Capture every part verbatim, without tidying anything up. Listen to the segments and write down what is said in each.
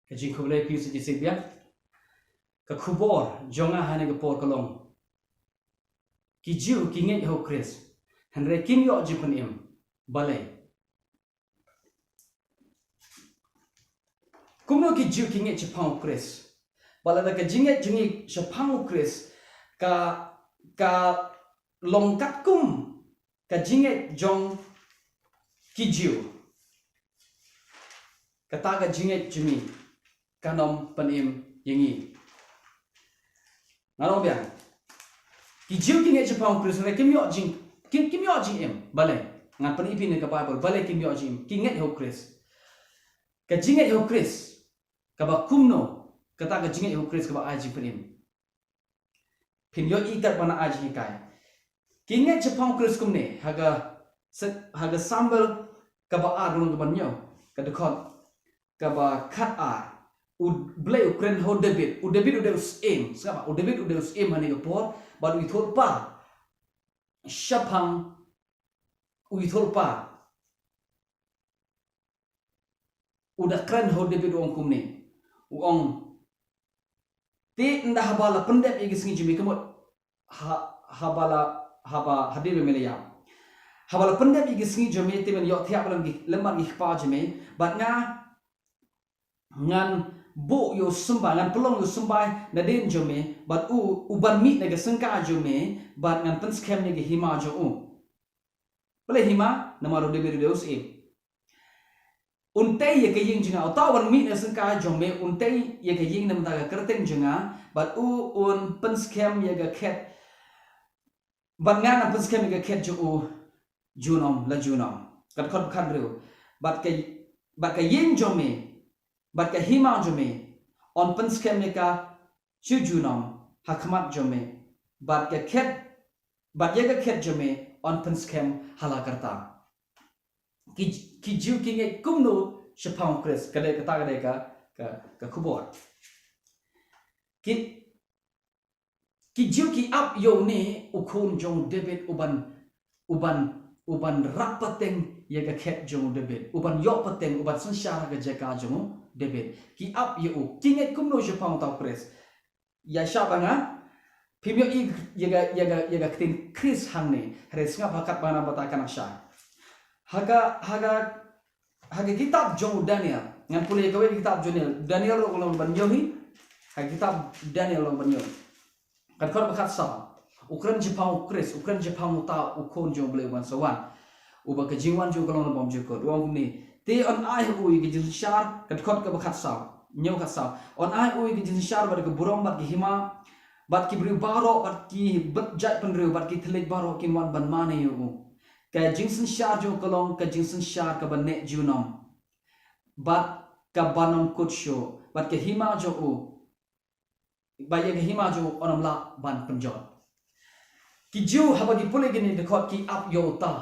Ka jingkhublei phi sa ji sibia. Ka khubor jong nga ha kane ka por ka long, ki Jiw ki ngeit ha u Khrist, hynrei kim ïoh jingpynim. Balei? Kumno ki Jiw ki ngeit shaphang u Khrist? Bad lada ka jingngeit jong ngi shaphang u Khrist ka, ka long katkum ka jingngeit jong ki Jiw, kata ka jingngeit jong ngi kan ym pynim ïa ngi. Ngan ong biang. Ki Jiw ki ngeit shaphang u Khrist, hynrei kim ïoh jing, kim, kim ïoh jingim. Balei? Ngan pyni phi na ka Baibl. Balei kim ïoh jingim? Ki ngeit ha u Khrist. Ka jingngeit ha u Khrist kaba kumno? Kata ka jingngeit ha u Khrist kaba ai jingpynim. Phin ïohi katba nga ai jinghikai. Ki ngeit shaphang u Khrist kumne, ha ka, ha ka Samuel kaba ar, lynnong kaba hynñiew, ka dkhot kaba khatar. U Blei u kren ha u David, u David u dei u syiem, sngap, u David u dei u syiem ha kane ka por, bad u ïathuhlypa shaphang, u ïathuhlypa. U da kren ha u David, u ong kumne. U ong, te ynda haba la pyndep ïa ki sngi jong me, ka mut ha, haba la, haba hadien ba me la ïap. Haba la pyndep ïa ki sngi jong me, te men ïohthiah bad ki, lem bad ki kpa jong me, bad nga ngan buh ïa u symbai, ngan pynlong ïa u symbai nadien jong me, bad u, u ban mih na ka syngkai jong me, bad ngan pynskhem ïa ka hima jong u. Balei hima? Namar u David u dei u syiem. Un tei ïa ka ïing jong nga, uta u ban mih na ka syngkai jong me, un tei ïa ka ïing na ka bynta ka kyrteng jong nga, bad u un pynskhem ïa ka khet, bad nga ngan pynskhem ïa ka khet jong u junom la junom. Ka dkhot ba khathynriew. Bad ka, bad ka ïing jong me, bad ka hima jong me, yn pynskhem ïa ka shu junom ha khmat jong me, bad ka khet, bad ïa ka khet jong me yn pynskhem ha la karta. Ki, ki Jiw ki ngeit kumno shaphang u Khrist? Ka dei kata, ka dei ka, ka, ka khubor. Ki, ki Jiw ki ap ïa une u khun jong u David u ban, u ban, u ban rap pateng ïa ka khet jong u David, u ban ïoh pateng, u ban synshar ha ka jaka jong u David. Ki ap ïa u, ki ngeit kumno shaphang uta u Khrist? Ïa sha ba nga, phim ïohi ïa ka, ïa ka, ïa ka ktien Khrist hangne, hynrei sngap ha katba nga nang batai ka nang shai. Ha ka, ha ka, ha ka kitab jong u Daniel, ngan pule ïa kawei ka kitab jong u Daniel, Daniel ruh ka lynnong ba hynñiew hi, ha ka kitab Daniel lynnong ba hynñiew. Ka dkhot ba khatsaw. U kren shaphang u Khrist, u kren shaphang uta u khun jong u Blei u ban sa wan. Uba ka jingwan jong u ka long na bymjukut. U ong kumne. Te yn ai ha u ïa ka jingsynshar, ka dkhot kaba khatsaw. Hynñiew khatsaw. Yn ai ha u ïa ka jingsynshar bad ka burom bad ka hima, bad ki briew baroh bad ki bad jaitbynriew bad ki thylliej baroh kin wan ban mane ïa u. Ka jingsynshar jong u ka long ka jingsynshar kaba neh junom, bad kaba nym kut shuh, bad ka hima jong u, ba ïa ka hima jong u yn ym lah ban pynjot. Ki Jiw haba ki pule kine ki dkhot ki ap ïa uta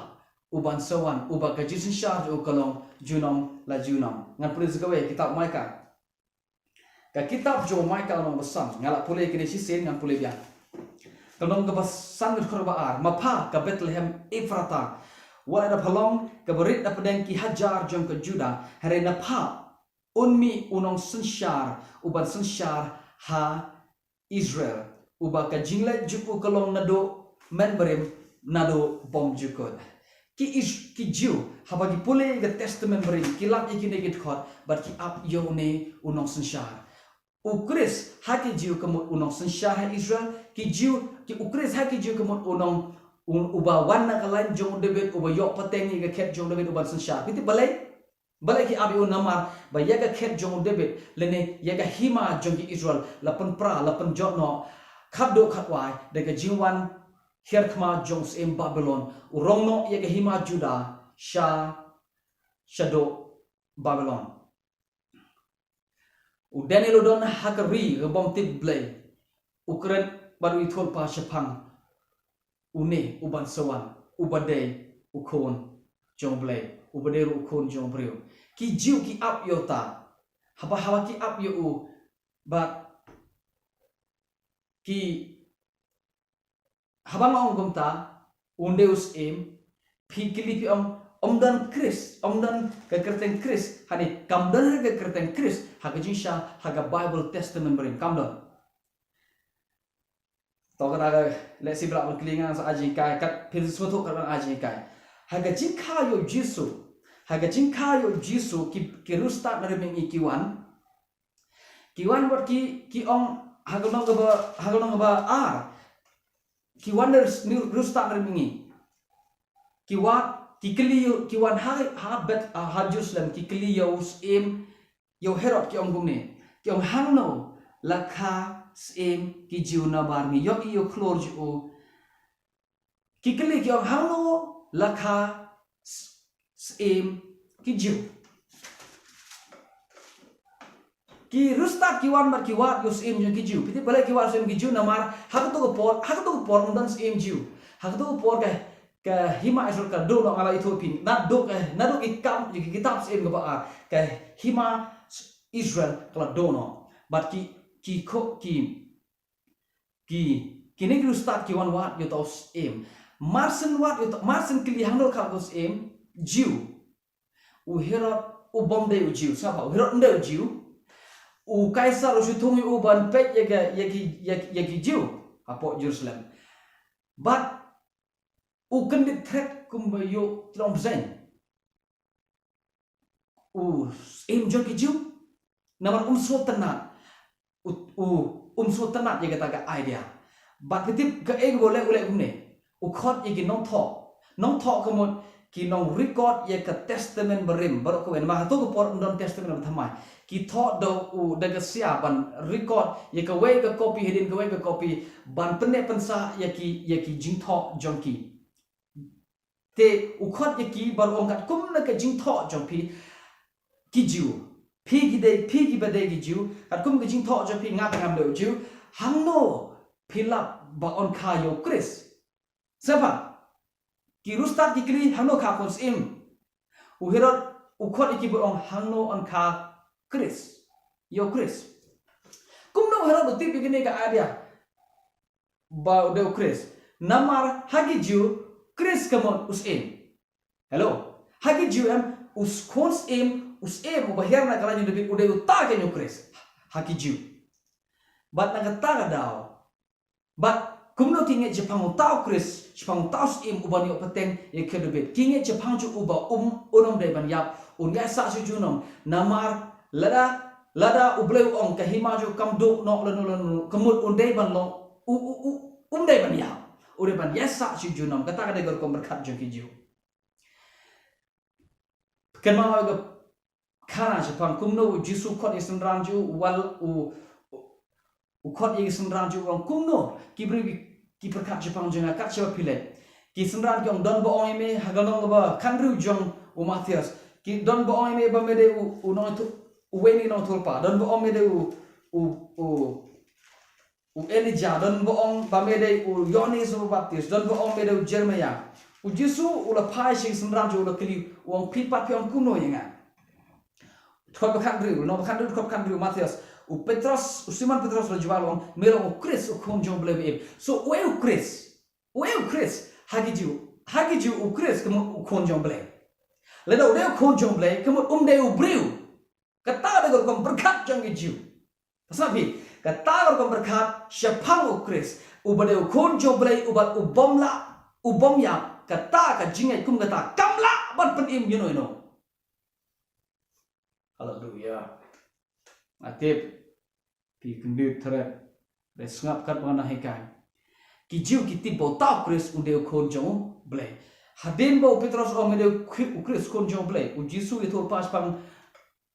u ban sa wan, uba ka jingsynshar jong u ka long junom la junom. Ngan pule sa kawei, kitab Maikah. Ka kitab jong u Maikah lynnong ba san, nga la pule kine shisien, ngan pule biang. Ka lynnong kaba san, ka dkhot ba ar. Ma pha, ka Bethlehem Ephrata, wat la da pha long kaba rit na pdeng ki hajar jong ka Judah, hynrei na pha un mih u nongsynshar u ban synshar ha Israel, uba ka jingleh jong u ka long naduh mynbarim naduh bymjukut. Ki Is-, ki Jiw, haba ki pule ïa ka Testament Barim, ki lap ïa kine ki dkhot, bad ki ap ïa une u nongsynshar. U Khrist ha ki Jiw ka mut u nongsynshar ha Israel, ki Jiw, ki, u Khrist ha ki Jiw ka mut u nong, u, uba wan na ka lain jong u David, uba ïoh pateng ïa ka khet jong u David u ban synshar. Phi tip balei? Balei ki ap ïa u? Namar ba ïa ka khet jong u David, lane ïa ka hima jong ki Israel, la pynpra, la pynjot noh khatduh khatwai da ka jingwan hiar thma jong u syiem Babilon, u rong noh ïa ka hima Judah sha, shaduh Babilon. U Daniel u don ha ka ri kaba ym tip Blei, u kren bad u ïathuhlypa shaphang une u ban sa wan, uba dei u khun jong u Blei, uba dei ruh u khun jong u briew. Ki Jiw ki ap ïa uta, haba, haba ki ap ïa u, bad ki, haba nga ong kumta, un dei u syiem, phi kylli phi ong, Ym don Khrist, ym don ka kyrteng Khrist, hangne kam don ka kyrteng Khrist ha ka jingshisha ha ka Bible Testament barim, kam don. To kata ka lehse ba lah ban kylli nga sa ai jinghikai, kat phin sngewthuh kat ban ai jinghikai. Ha ka jingkha ïa u Jisu, ha ka jingkha ïa u Jisu ki, ki riewstad na ri mihngi ki wan. Ki wan bad ki, ki ong ha ka lynnong kaba, ha ka lynnong kaba ar. Ki wan na ri, riewstad na ri mihngi. Ki wad, ki kylli ïa u, ki wan ha, ha Bet, ha Jerusalem, ki kylli ïa u syiem, ïa u Herod, ki ong kumne. Ki ong hangno la kha syiem ki Jiw, namar ngi ïohi ïa u khlur jong u. Ki kylli, ki ong hangno la kha s-, syiem ki Jiw. Ki riewstad ki wan bad ki wad ïa u syiem jong ki Jiw. Phi tip balei ki wad ïa u syiem ki Jiw? Namar ha kato ka por, ha kato ka por ym don syiem Jiw. Ha kato ka por ka, ka hima Israel ka la duh noh, nga la ïathuh ïa phi. Naduh ka, naduh ki kam, ki kitab syiem kaba ar, ka hima Israel ka la duh noh. Bad ki, ki kho, ki, ki, kine ki riewstad ki wan wad ïa uta u syiem. Mar shen wad ïa uta, mar shen kylli hangno la kha u syiem Jiw. U Herod u bym dei u Jiw, sngap bha, u Herod um dei u Jiw. U Kaisar u shu thung ïa u ban peit ïa ki, ïa ki, ïa ki, ïa ki Jiw hapoh Jerusalem. Bad u kyndit thret kumba ïoh tlong bzeng. U syiem jong ki Jiw. Namar um sngewtynnat. U, u, um sngewtynnat ïa kata ka idea. Bad phi tip kaei kaba u leh, u leh kumne. U khot ïa ki nongthoh. Nongthoh ka mut ki nong record ïa ka Testament barim baroh kawei. Namar hato ka por ym don Testament ba thymmai. Ki thoh da u, da ka sia ban record ïa kawei ka copy hadien kawei ka copy, ban pynneh pynsah ïa ki, ïa ki jingthoh jong ki. Te u khot ïa ki bad u ong katkum na ka jingthoh jong phi ki Jiw. Phi ki dei, phi kiba dei ki Jiw, katkum ka jingthoh jong phi, nga te ngam dei u Jiw. Hangno phi lap ba yn kha ïa u Khrist? Sngap bha. Ki riewstad ki kylli hangno kha khun syiem. U Herod u khot ïa ki bad u ong hangno yn kha Khrist. Ïa u Khrist. Kumno u Herod u tip ïa kane ka idea ba u dei u Khrist? Namar ha ki Jiw Khrist ka mut u syiem. Hello. Ha ki Jiw em u s-, khun syiem, u syiem uba hiar na ka lain u David u dei uta keiñ u Khrist. Ha ki Jiw. Bad na kata ka daw. Bad kumno ki ngeit shaphang uta u Khrist, shaphang uta u syiem uban ïoh pateng ïa ka khet u David? Ki ngeit shaphang jong u ba um, un ym dei ban ïap, un ïaisah sha u junom. Namar lada, lada U Blei u ong ka hima jong u kam duh noh lano lano, ka mut un dei ban long, u, u, u, um dei ban ïap. Un dei ban ïaisah sha u junom. Kata ka dei ka rukom pyrkhat jong ki Jiw. Kynmaw ïa ka khana shaphang kumno u Jisu u khot ïa ki synran jong u, u wan, u, u, u khot ïa ki synran jong u, u ong kumno ki briew ki, ki pyrkhat shaphang jong nga kat shaba phi leit. Ki synran ki ong, don ba ong ïa me, ha ka lynnong kaba khathynriew jong u Mathaios. Ki don ba ong ïa me ba me dei u, u nongïathuh, uwei na ki nongïathuh lypa. Don ba ong me dei u, u, u, u Elijah, don ba ong ba me dei u Ïoannis u Baptist, don ba ong me dei u Jeremiah. U Jisu u la phai sha ki synran jong u, u la kylli, u ong phi pat phi ong kumno ïa nga? Dkhot ba khathynriew, lynnong ba khathynriew, dkhot ba khathynriew Mathaios. U Petros, u Simon Petros u la jubab u ong, me long u Khrist, u Khun jong U Blei ba im. So uei u Khrist? Uei u Khrist? Ha ki Jiw, ha ki Jiw u Khrist ka mut u Khun jong U Blei. Lada u dei u Khun jong U Blei ka mut um dei u briew. Kata ka dei ka rukom pyrkhat jong ki Jiw. Sngap bha, kata ka rukom pyrkhat shaphang u Khrist, uba dei u Khun jong U Blei, uba, u bym lah, u bym ïap, kata ka jingngeit kum kata kam lah ban pynim ïano ïano. Haleluya. Nga tip phi kyndit thret. Dei sngap kat ba nga dang hikai. Ki Jiw ki tip ba uta u Khrist u dei u Khun jong U Blei. Hadien ba u Petros u ong me dei u Khri-, u Khrist, Khun jong U Blei, u Jisu u ïathuh lypa shaphang,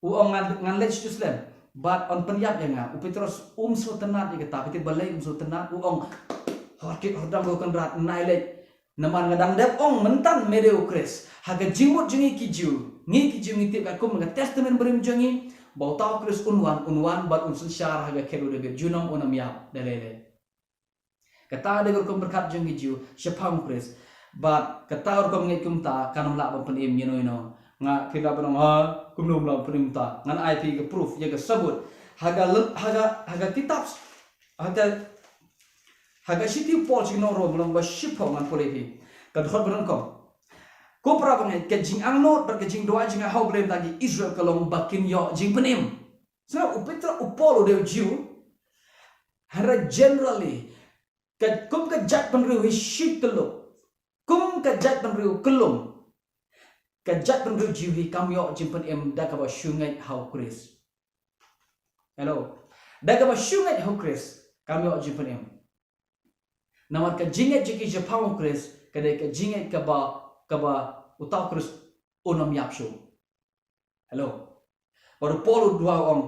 u ong ngan, ngan leit sha Jerusalem. Bad yn pynïap ïa nga. U Petros um sngewtynnat ïa kata. Phi tip balei um sngewtynnat? U ong, hor kit hor dam ko Kynrad, nai leit. Namar nga dang dep ong mynta me dei u Khrist. Ha ka jingmut jong ngi ki Jiw, ngi ki Jiw ngi tip katkum ka Testament barim jong ngi ba uta u Khrist un wan, un wan bad un synshar ha ka khet u David, junom un ym ïap da lei lei. Kata dei ka rukom pyrkhat jong ki Jiw shaphang u Khrist. Bad kata ka rukom ngeit kumta kan ym lah ban pynim ïano ïano. Nga, phi lah ban ong, ha, kumno ym lah ban pynim kumta? Ngan ai phi ka proof, ïa ka sabut. Ha ka lem-, ha ka, ha ka kitab, ha ka Ha ka shithi u Paul sha ki nong Rom, lynnong ba shiphew, ngan pule ïa phi. Ka dkhot ba nyngkong. Ko para bangeit, ka jingangnud bad ka jingduwai jingaiha U Blei na ki Israel ka long ba kin ïoh jingpynim. Sngap, u Peter, u Paul u dei u Jiw. Hynrei generally, ka kum ka jaitbynriew hi shi tyllup. Kum ka jaitbynriew kyllum, ka jaitbynriew Jiw hi kam ïoh jingpynim da kaba shu ngeit ha u Khrist. Hello. Da kaba shu ngeit ha u Khrist kam ïoh jingpynim. Namar ka jingngeit jong ki shaphang u Khrist ka dei ka jingngeit kaba, kaba uta u Khrist un ym ïap shuh. Hello. Bad u Paul u duwai u ong,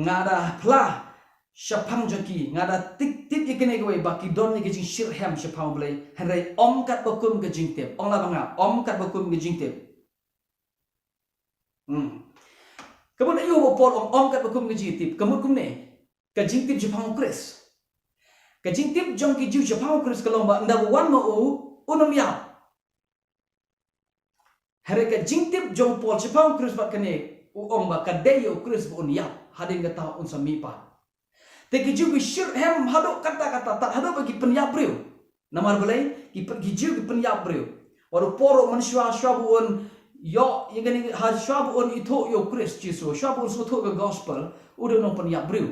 nga da phla shaphang jong ki, nga da tip, tip ïa kane kawei ba ki don ïa ka jingshitrhem shaphang U Blei, hynrei ym katba kum ka jingtip. Ong la ba nga, ym katba kum ka jingtip. Hmm. Ka mut aïu ba u Paul u ong ym katba kum ka jingtip? Ka mut kumne, ka jingtip shaphang u Khrist. Ka jingtip jong ki Jiw shaphang u Khrist ka long ba ynda u wan ma u, un ym ïap. Hynrei ka jingtip jong u Paul shaphang u Khrist bad kane, u ong ba ka dei ïa u Khrist ba un ïap, hadien kata un sa mihpat. Te ki Jiw ki shitrhem haduh katta katta, tad haduh ba ki pynïap briew. Namar balei? Ki pyn-, ki Jiw ki pynïap briew. Bad u Paul ruh mynshuwa, shuwa ba un ïoh ïa kane, ha, shuwa ba un ithuh ïa u Khrist Jisu, shuwa ba un sngewthuh ka gospel, u dei u nongpynïap briew.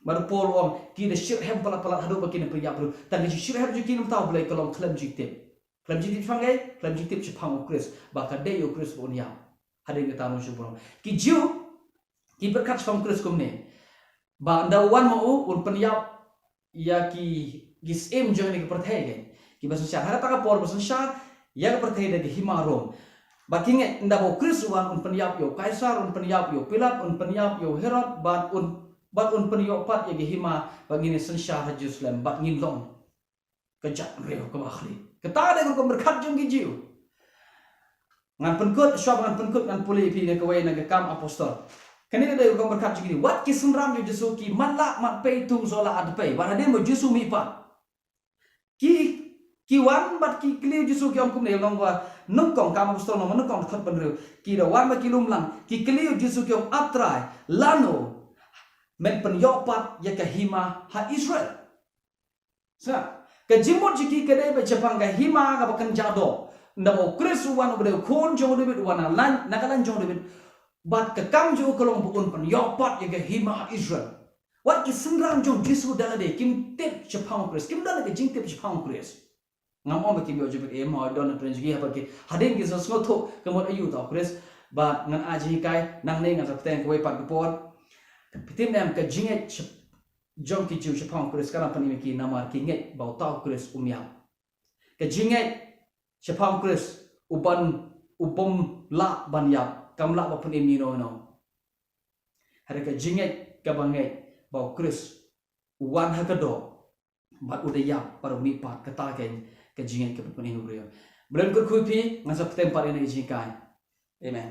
Bad u Paul u ong, ki da shitrhem palat palat haduh ba ki nang pynïap briew. Tang ka jingshitrhem jong ki namar uta U Blei ka long khlem jingtip. Khlem jingtip shaphang kaei? Khlem jingtip shaphang u Khrist, ba ka dei ïa u Khrist ba un ïap. Hadien kata un shu burom. Ki Jiw ki pyrkhat shaphang u Khrist kumne, ba ynda u wan ma u, un pynïap ïa ki, ki syiem jong kane ka pyrthei, ki, kiba synshar. Ha kata ka por ba synshar ïa ka pyrthei da ka hima Rom. Bad ki ngeit ynda ba u Khrist u wan, un pynïap ïa u Kaisar, un pynïap ïa u Pilat, un pynïap ïa u Herod, bad un, bad un pynïoh pat ïa ka hima, bad ngin ïa synshar ha Jerusalem, bad ngin long ka jaitbynriew kaba khlieh. Kata ka dei ka rukom pyrkhat jong ki Jiw. Ngan pynkut, shuwa ngan pynkut, ngan pule ïa phi na kawei na ka Kam Apostol. Kane ka dei ka rukom pyrkhat jong ki Jiw. Wat ki synran jong u Jisu ki matlah matpei, thung zola adpei. Bad hadien ba u Jisu mihpat, ki, ki wan bad ki kylli u Jisu, ki ong kumne, long ba nyngkong, Kam Apostol lynnong ba nyngkong, dkhot ba hynriew. Ki da wan bad ki lum lang, ki kylli u Jisu, ki ong, A Trai, lano men pynïoh pat ïa ka hima ha Israel? Sa, ka jingmut jong ki ka dei ba shaphang ka hima kaba kynja doh. Ynda ba u Khrist u wan, uba dei u khun jong u David, u wan na lain, na ka lain jong u David. Bad ka kam jong u ka long ba un pynïoh pat ïa ka hima ha Israel. Wat ki synran jong u Jisu da lade kim tip shaphang u Khrist, kim don ka jingtip shaphang u Khrist. Ngam ong ba kim ïoh jingpynim, hooid don na pdeng jong ki, haba ki, hadien ki sa sngewthuh ka mut aïu uta u Khrist. Bad ngan ai jinghikai, nangne ngan sa bteng kawei pat ka por. Phi tip ne em, ka jingngeit shap-, jong ki Jiw shaphang u Khrist ka nang pynim ïa ki namar ki ngeit ba uta u Khrist um ïap. Ka jingngeit shaphang u Khrist, u ban, u bym lah ban ïap, kam lah ban pynim ïano ïano. Hynrei ka jingngeit kaba ngeit ba u Khrist u wan ha ka doh bad u da ïap bad u mihpat, kata ka, ka jingngeit kaba pynim ïa u briew. Blei un kyrkhu ïa phi, ngan sa ktem pat ïa kane ka jinghikai. Amen.